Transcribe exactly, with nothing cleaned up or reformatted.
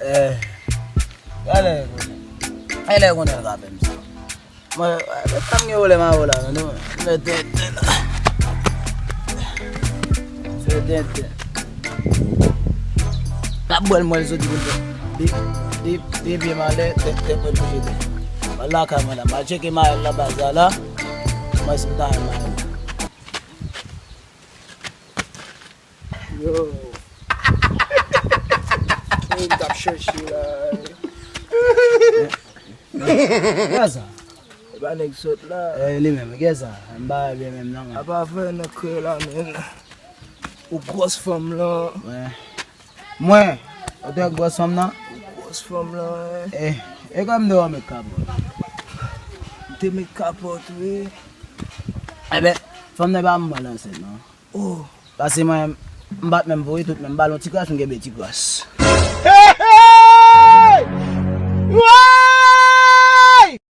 Eh, gade konnen. Gade konnen l ka fè m sa. Mwen, eh, pa m gen pwoblèm avè w la, non, non. Mwen tenten la. Mwen tenten. N ap bwè l mwen soti pou l fè. De, de, de pye m anlè, tenten mwen touche tè. Mwen lakay mwen la. M al tcheke Mayèl nan baz la la. Mwen si m ta wè Mayèl. Yo. Sa m t ap chèche la. Kiyès sa? E pa nèg sòt la. E li menm, kiyès sa? M pa wè byen menm non. Apa frè nan kreye la menm. Ou gwòs fanm lan. Mwen. Mwen. Ou te gwòs fanm nan? Ou gwòs fanm lan, wi. E, e kòm de w met kapòt. M te met kapòt, wi. Enben, fanm nan pa mwen lansèt non. Oh. Paske mwen, m pa t menm voye tout, men m ba l yon ti kras, m kenbe ti kras.